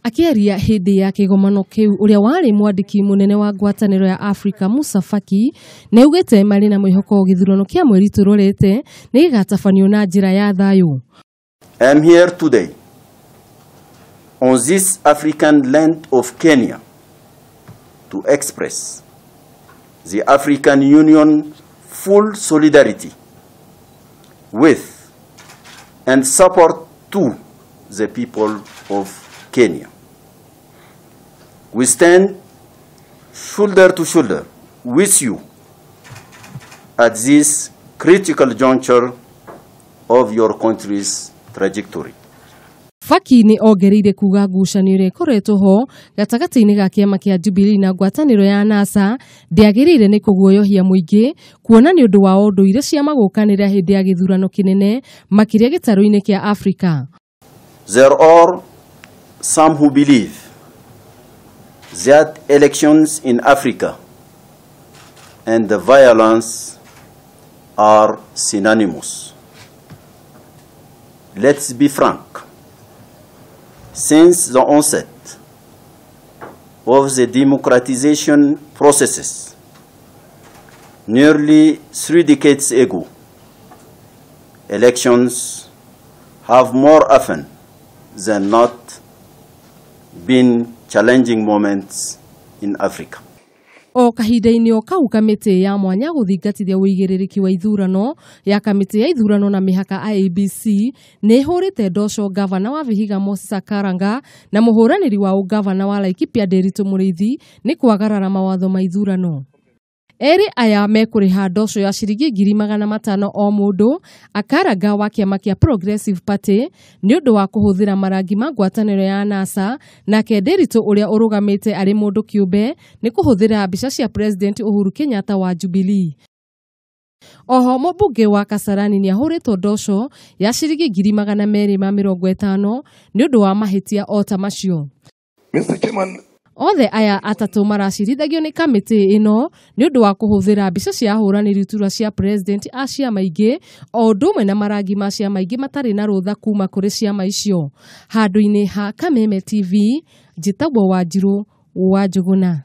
Akĩaria hĩndĩ ya kĩgomano kĩu, ũrĩa warĩ mwandĩki mũnene wa ngwatanĩro ya Afrika Musa Faki nĩ augĩte marĩ na mwĩhoko gĩthurano kĩa mweri tũrorete nĩ gĩgatabanio na njĩra ya thayũ. I am here today on this African land of Kenya to express the African Union full solidarity with and support to the people of Kenya. We stand shoulder to shoulder with you at this critical juncture of your country's trajectory. Faki nĩ ongereire kuga ngucanio ĩrĩa ĩkoretwo ho gatagatĩ-inĩ ga kĩama kĩa Jubilee na ngwatanĩro ya NASA ndĩagĩrĩire nĩ kũguoyohia mũingĩ, kuona nĩ ũndũ wa ũndũire ciama gũkanĩra hĩndĩ ya gĩthurano kĩnene makĩria gĩtarũ-inĩ kĩa Afrika. There are some who believe that elections in Africa and the violence are synonymous. Let's be frank. Since the onset of the democratization processes nearly 3 decades ago, elections have more often than not been challenging moments in Africa. O kahinda-inĩ o kau, kamĩtĩ ya mwanya gũthingatithia ũigĩrĩrĩki wa ithurano ya kamĩtĩ ya ithurano na mĩhaka IEBC nĩ ĩhũrĩte ndoco ngavana wa Vihiga Moses Akaranga na mũhũranĩri wa ũngavana wa Laikipia Ndiritu Mũrĩithi nĩ kwagarara mawatho ma ithurano. Erĩ aya mekũrĩha ndoco ya ciringi 500,000 o mũndũ, Akaranga wa kĩama kĩa Progressive Party nĩ ũndũ wa kũhũthĩra marangi ma ngwatanĩro ya NASA, nake Ndiritu ũrĩa ũrũgamĩte arĩ mũndũ kĩũmbe nĩ kũhũthĩra mbica cia President Uhuru Kenyatta wa Jubilee. Oho mũmbunge wa Kasarani nĩ ahũrĩtwo ndoco ya ciringi 250,000 nĩ ũndũ wa mahĩtia o ta macio. Mr. Chairman, Othe aya atatũ maracirithagio nĩ kamĩtĩ ĩno nĩ ũndũ wa kũhũthĩra mbica cia ahũranĩri iturwa cia president a ciama ingĩ o ũndũ ũmwe na marangi ma ciama ingĩ matarĩ na rũtha kuma kũrĩ ciama icio. Handũ-inĩ ha Kameme TV, njĩtagwo Wanjirũ wa Njũgũna.